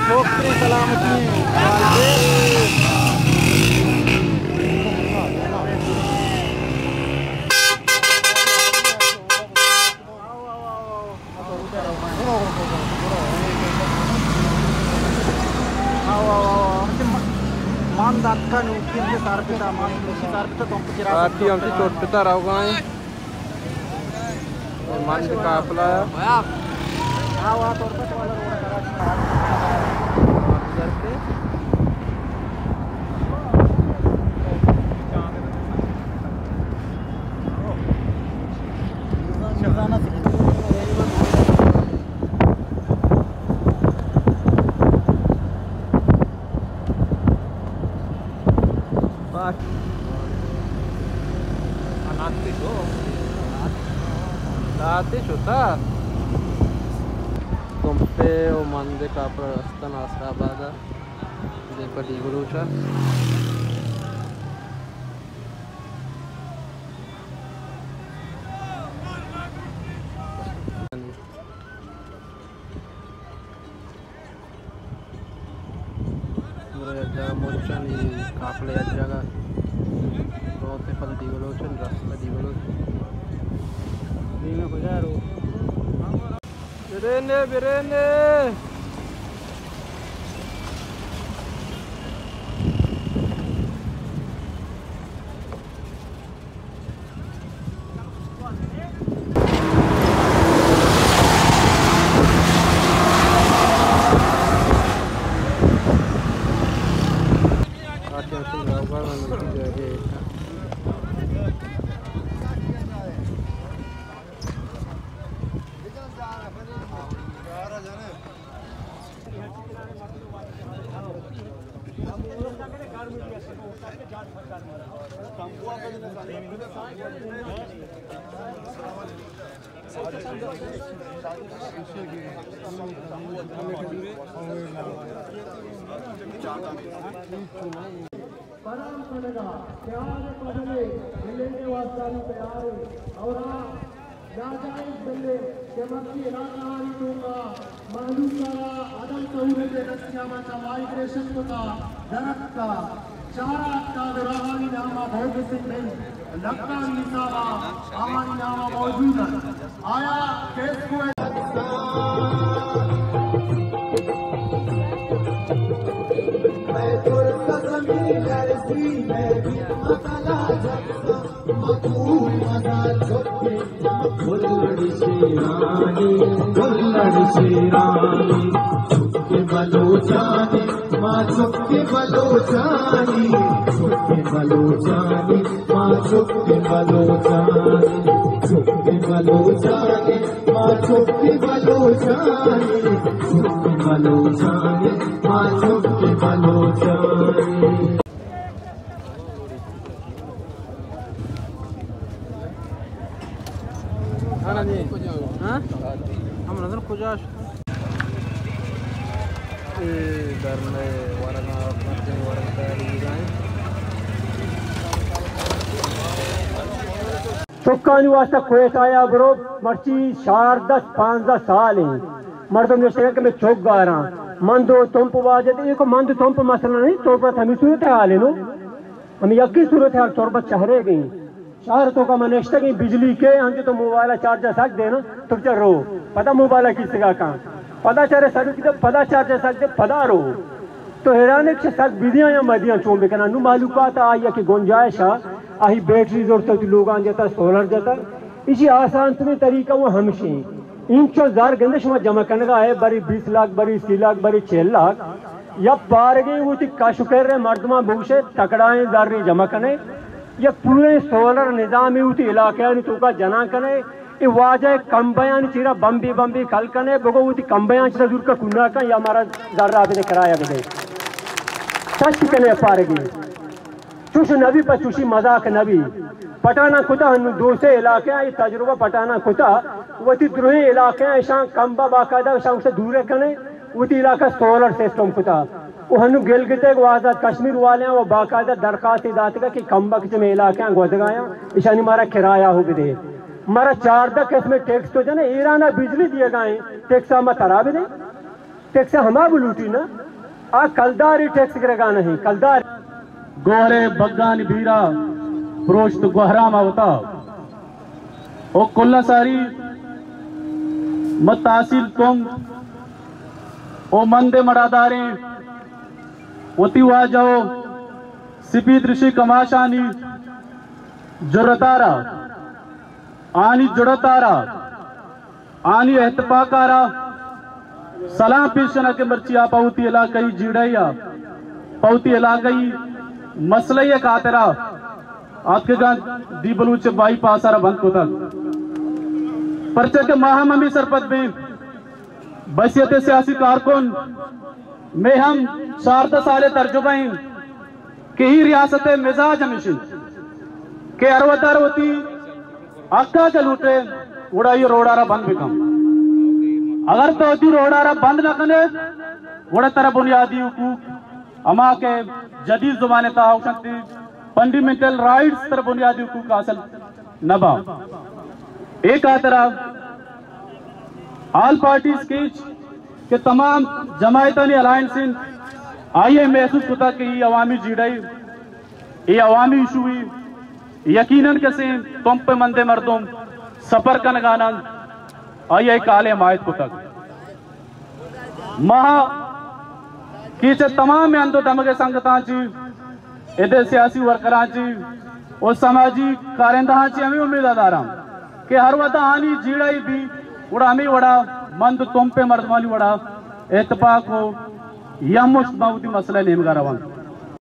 ڈاکٹر سلامتی۔ مان داتکا نوکی ہمیں سار پتا، مان نوکی سار پتا، تم پچرا آتی ہم سے چوٹ پتا رہو گائیں۔ مند قافلہ۔ لاتے شتا۔ تمپے و مند قافلہ رستہ ناصر آباد ءَ، دیم پہ ڈی بلوچ ءَ۔ گڑا یک جاگہ مچانی قافلہ یک جاگہ روت پدا ڈی بلوچ، رستہ ڈی بلوچ۔ دیما کجا رو؟ برینے، برینے۔ فراہم کنگ ءَ تیار ایں، پبلک ملنگ ءِ واسطہ بھی تیار ایں اور آ ناجائز بلے کہ مرچی علاقہ آنی توکا مہلوک ءَ را عدم سہولت ءِ دستیاب ءَ چہ مائیگریشن کتا، درکتا، چارہ اٹکا، گڑا آنی نام ءَ بہت سندھ لکھانی حساب ءَ آنی نام ءَ موجود انت۔ آیا کیس کو ہاں؟ ہم نظر کجا شد؟ اے دھرمے ورگا، مردم ورگ تیاری بوگا ایں۔ چکانی واسطہ کوئٹہ ءَ برو، مرچی چاردہ پانزدہ سال ایں۔ مردم نشتگ کہ میں چک گاراں۔ مند و تمپ واجد، ایوک مند و تمپ مسئلہ نہیں، تربت ہمیں صورتحال ہے نو۔ ہمیں یکی صورتحال تربت شہرے گئی۔ شہر توکا من نشتگیں، بجلی کے انچو تو موبائل چارج سک دینا، تو چا رو۔ پدا موبائل کیسگا کن۔ پدا چارے سر کی، پدا چارج سک دے، پدا رو۔ تو حیران ہے کہ سک بدیاں یا مدیاں چون بکناں۔ نو مہلوکات آئی کہ گنجائش آ، آئی بیٹری زورتا تو لوگاں جتا، سولر جتا۔ ایشی آسان ترین طریقہ وہ ہمشی۔ انچو زر گندے شما جمع کنگا ہے، بری بیس لاکھ، بری سی لاکھ، بری چل لاکھ۔ یا پارگی وتی کش و کر مردمان بگوشے تکڑائیں زر جمع کنے۔ یک پوریں سولر نظامی وتی علاقہانی توکا جنان کنے، اے واجہ کمبیانی چیرا بمبی بمبی کل کنے، بگو وتی کمبیان چیرا دور کا کنا کن یا مارا زر بدے، کرایہ بدے۔ سچ کنے پارگی۔ چوش نبی پہ چوشی مذاق نبی۔ پٹانا کتا ہنو دو سے علاقہ اے تجربہ پٹانا کتا، وتی درہیں علاقہ اشان کمبا باقاعدہ اشان اسے دور کنے، وتی علاقہ سولر سسٹم کتا۔ و ہنو گلگت ء گوں آزاد کشمیر والیاں و باقاعدہ درخواست داتگا کہ کمبک چہ مئے علاقیاں گوزگایاں، اشانی مارا کرایہ ہو بدے۔ مارا چاردہ قسم ٹیکس تو جنے، ایران ءَ بجلی دیگا ایں، ٹیکس ءَ ما ترا بدیں، ٹیکس ءَ ہما بلوٹی نا، آ کلداری ٹیکس گرگا نہیں، کلدار۔ گوہرے بگانی بیرا پروشت گوہرام آ وتا۔ او کلا ساری مت تحصیل تم او مند مڑاداریں وتی واجہ و سپید رشی کماشانی جرتارا، آنی جرتارا، آنی احتفاقارا سلام پیش کناں کہ مرچی آ پہ وتی علاقائی جیڑہ یا پہ وتی علاقائی مسئلہ یا خاطرا آتکگاں دی بلوچ بائی پاس را بند کتگ۔ پرچہ کہ ما ہم ہمیں سرپد بیں، بحیثیت سیاسی کارکن میں ہم چاردہ سال تجربہ ہیں کہ ای ریاست مزاج ہمیش انت کہ ہر وتر وتی حقا کہ لوٹے، گڑا یہ روڈا را بند بکن۔ اگر تو وتی روڈا را بند نہ کنے، گڑا ترا بنیادی حقوق، ہما کہ جدید زبان تہا گوشنت فنڈیمنٹل رائٹس، ترا بنیادی حقوق حاصل نہ با۔ اے خاطرا آل پارٹیز کیچ کہ تمام جماعتانی الائنس انت، آئی ء محسوس کتا کہ ای عوامی جیڑہ ای، ای عوامی ایشو ای، یقیناً کسے تمپ مندے مردم سفر کنگانند، آئی ء کالے حمایت کتگ۔ ما کہ چہ تمام اند و دمگ سنگتاں چی، ادے سیاسی ورکراں چی و سماجی کارندہاں چی ہمیں امید داراں کہ ہر ودا آنی جیڑائی بی، گڑا ہمیں وڑا مند تمپے مردمانی وڑا اتفاق و یا مشت باوتی مسئلہ نیمگا روان۔